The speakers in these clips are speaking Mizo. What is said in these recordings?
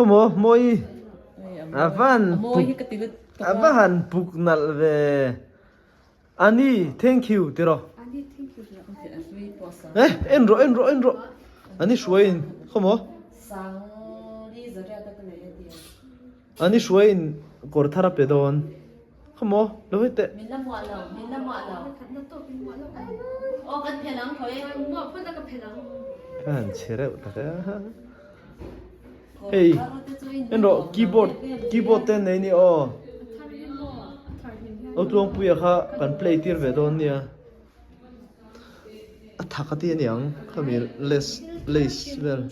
Khawmaw mawi a van a va han puk nalh ve Ani thank you ti rawh eh en rawh en rawh en rawh Ani hruaiin khawmaw Ani hruaiin kawr thar a pe dawn khawmaw lo hei teh. Ka han chhe reuh tak e. Hei en rawh keyboard keyboard te an nei ni aw aw tluangpuia kha kan play tir ve dawn nia a thak a ti a niang khami lace lace vel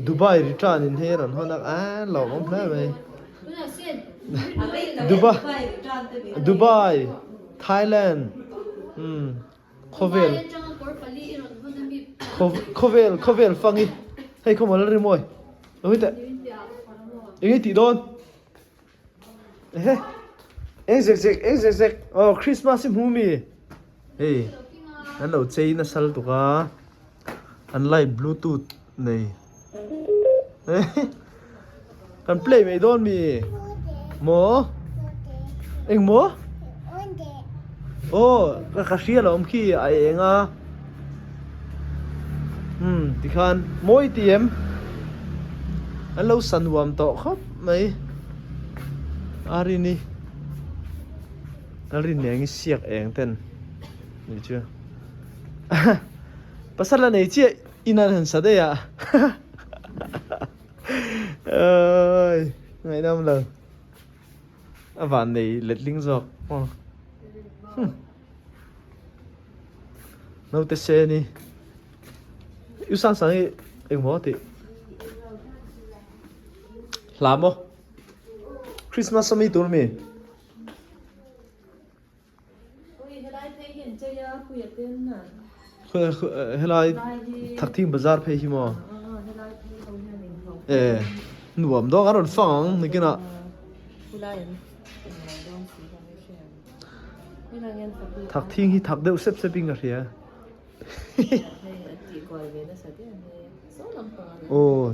Dubai return in hei a rawn hawn a a lawmawm hle mai Dubai Dubai Thailand umm khawvel khawvel khawvel fangi hei khawmaw la ri mawi lo hi teh eng i tih dawn ehe eng zek zek eng zek zek aw Christmas i hmu mi hei an lo chei nasa lutuk a an light bluetooth nei kan play mai dawn mi maw eng maw aw ka hria lo awm khi a eng a umm tikhan mawi ti em an lo sa nuam tawh khawp mai a rin hi a rin eng hi siak eng ten nih chu pasal a nei chiah in an han sa daih a oi ngaihnawm lo a van nei letling zawk aw naute se ni u sang sang hi engmaw tih hla maw Christmas a mi tur mi. Helai Thakthing bazar phei hi maw? E nuam dawk a rawn fang ang nikinah. Thakthing hi thak deuh sep sep in ka hria. Aw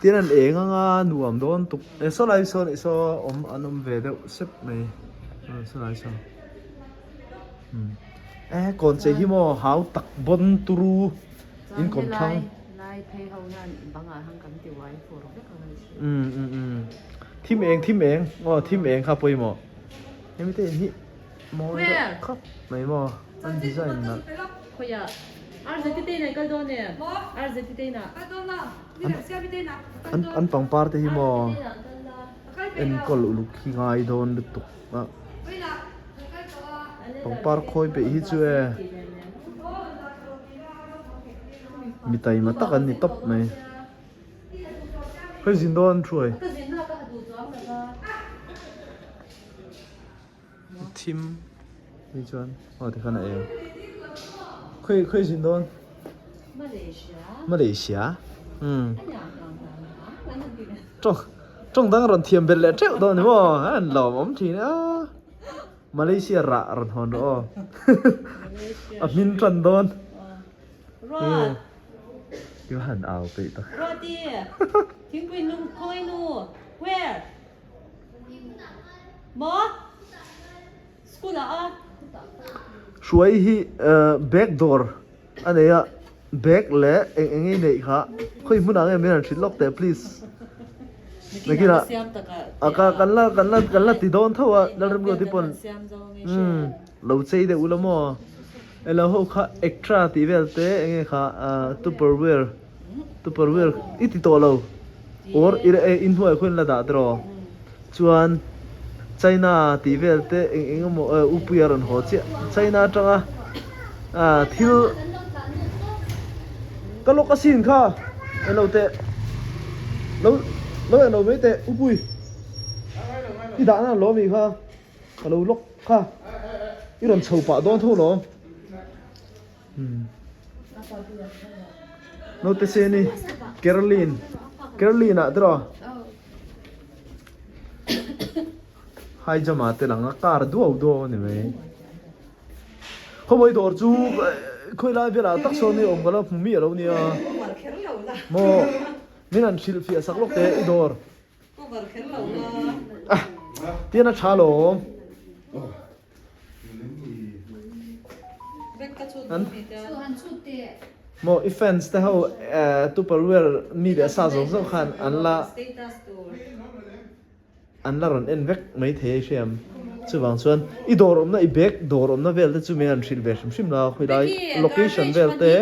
tin an eng anga nuam dawn tuk e saw lai sawn i saw awm an awm ve deuh sep mai saw lai sawn e kawn che hi maw hau tak bawn turu in kawm thlang thim eng thim eng aw thim eng kha pawimawh hemi te hi. Mawi deuh khawp mai maw an design nalh. An pangpar te hi maw enkawl uluk hi ngai dawn lutuk a pangpar khawi peih hi chu e mi taima tak an ni tawp mai. Khawi zin dawn thuai. Thim ni chuan aw tikhan a eng khawi khawi zin dawn Malaysia umm tawng tawng dang rawn thiam belh leh teuh dawn ni maw a an lawm awm thin a Malaysia rah rawn hawn rawh aw a hmin tan dawn i va han au peih tak Hruai hi bag dawr a nei a, bag leh eng eng nge neih kha khawi hmunah nge min han hrilh lawk teh please. Nakinah a ka kan la kan la kan la ti dawn tho a Lalremruati pawn umm lo chei deuh ula maw elo ho kha extra tih vel te eng nge kha tupperware Tupperware i ti tawh lo or i inhnuai khuan la dah tiraw chuan China tih vel te eng eng emaw upui a rawn haw chiah China atanga ah thil ka lawk asin kha elo teh lo lo elo mai teh upui i dahna lo mi kha ka lo lawk kha i rawn chho pah dawn tho lawm. Naute se ni Caroline Caroline ah tiraw High jump ah te lang a car duau duau a ni mai Khawmawii dawr chu Khawi lai velah tak sawn i awm ka lo hmu miah lo nia. Maw min han hrilh fiah sak lawk teh i dawr. Tian a tha lawm. Maw i fans te ho tupperware mi leh sa zawng zawng khan an la An la rawn en vek mai thei a i hriam. Chuvang chuan i dawr awmna i bag dawr awmna vel te chu min han hrilh ve hrim hrim la khawi lai location vel te.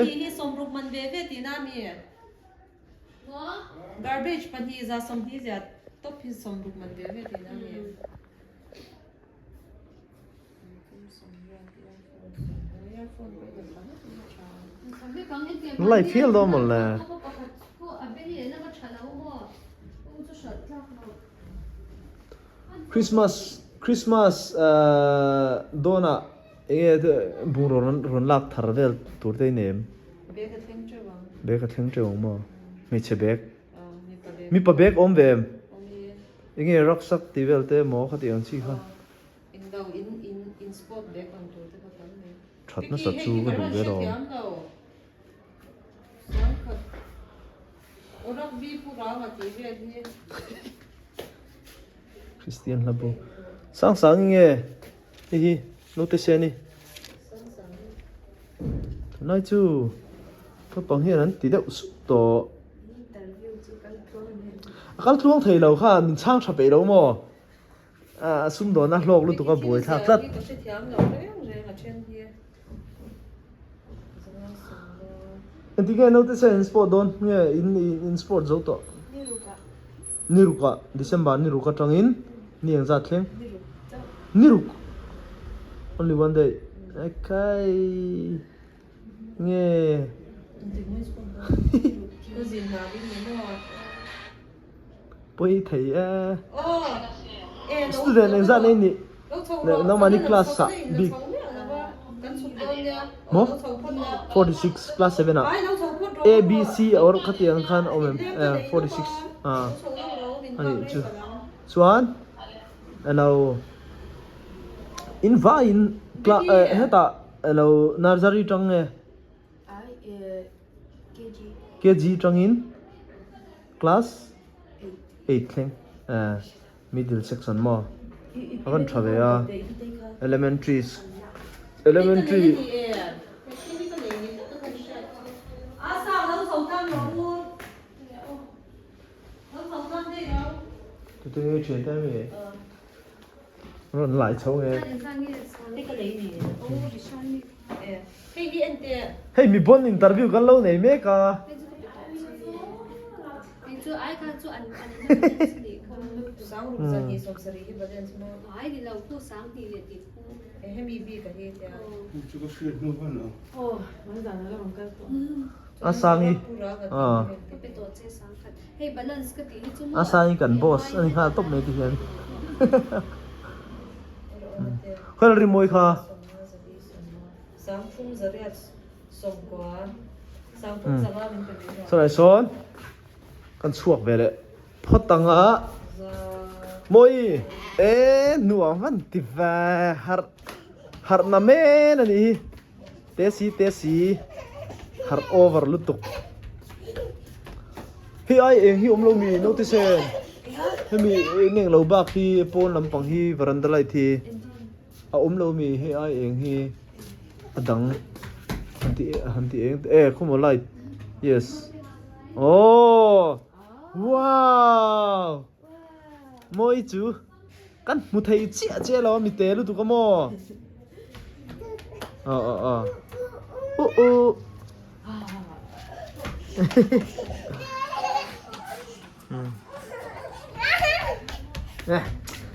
Live hial dawn mawle. Christmas Christmas dawnah enge bungraw rawn rawn lak thar vel tur te i nei em? Bag a thleng teuh ang maw? Hmeichhe bag. Mipa bag awm ve em? Enge rucksack tih vel te emaw khati ang chi kha. That nasa chu ka duh ve lo. Kristian hla bu. Sang sang nge hei hi naute sen hi. Tunlai chu naupang hian an ti deuh sup tawh. A kal tluang thei lo kha min chhang tha peih lo maw? A sumdawn a hlawk lutuk a buai thlak tlat. Engtin nge naute sen in sport dawn nge in in sport zo tawh? Ni ruk ah December ni ruk atangin ni engzat thleng? Ni ruk only one day ekhai nge Pawi thei e. Student engzat nei nih nangmahni class ah bik maw 46 class 7 ah A B C or khatiang khan a awm em 46 ah a nih chu chuan elo in vaiin hetah elo nursery tang nge KG tangin class 8 thleng middle section maw a van tha ve a elementary elementary tute nge thian te ami rawn lai chho nge Hei mi bon interview kan lo nei mek a. A sangi a sangi kan boss a ni nghal tawp mai ti hian. Khawi rimawi kha. Saw lai sawn kan chhuak ve leh phawt ang a mawi e nuam han ti ve harh harh na men a nih hi te si te si harh over lutuk hei ai eng hi awm lo mi naute sen hemi eng eng lo bak hi pawn lampang hi varanda light hi. A awm lo mi hei ai eng hi a dang han ti han ti eng e khawmaw light yes aww wow mawi chu kan hmu thei chiah chiah lo a mi te lutuk a maw aw aw aw uh uh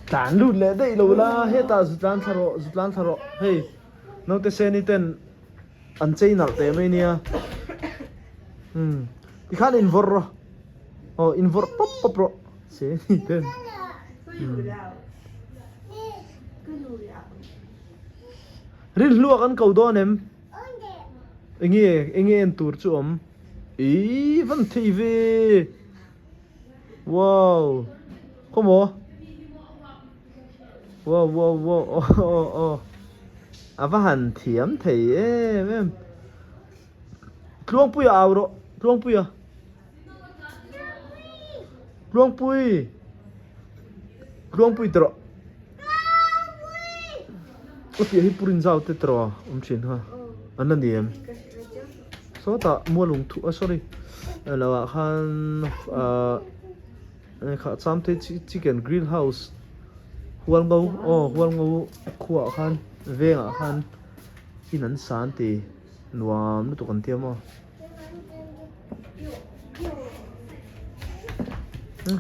Tlan lut leh daih lo la hetah zu tlan thla rawh zu tlan thla rawh hei naute seni ten an chei nalh teh mai nia umm tikhan in vawrh rawh aw in vawrh pawp pawp rawh seni ten rinhluak an ko dawn em enge enge en tur chu awm ih van thei ve. Wow Khaw maw Wow wow wow oh oh oh A va han thiam thei em em. Tluangpuia au rawh. Tluangpuia. Tluangpui. Tluangpui ti rawh. A piah hi Purin zau te ti rawh awm thin kha. An la ni em? Sawtah Mualung thu ah sorry lo ah khan ah kha Chamte chicken grill house Hualngo aw Hualngo khuaah khan vengah khan in an sa an ti nuam lutuk an tia maw.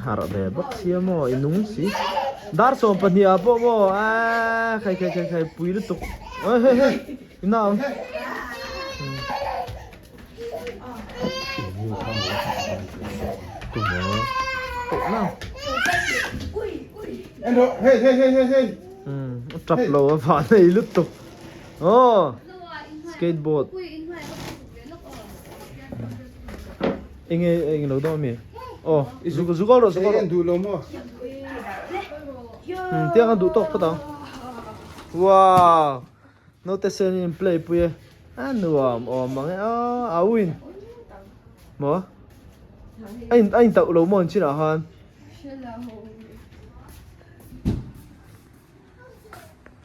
Harh ve bawk sia maw i nung si dar 12 ah pawh maw aaa khai khai khai khai pui lutuk oi hei hei i nau a tap lo a vah nei lutuk aw skateboard Enge eng lo dawn ami? Aw, i zuk zuk rawh zuk rawh. Duh lo maw? Hmm, tiang an duh tawk phawt ang. Wow! Naute sen in play pui e. A nuam awm ang e. A a win. Maw? A in a in tauh lo maw in chinah khan?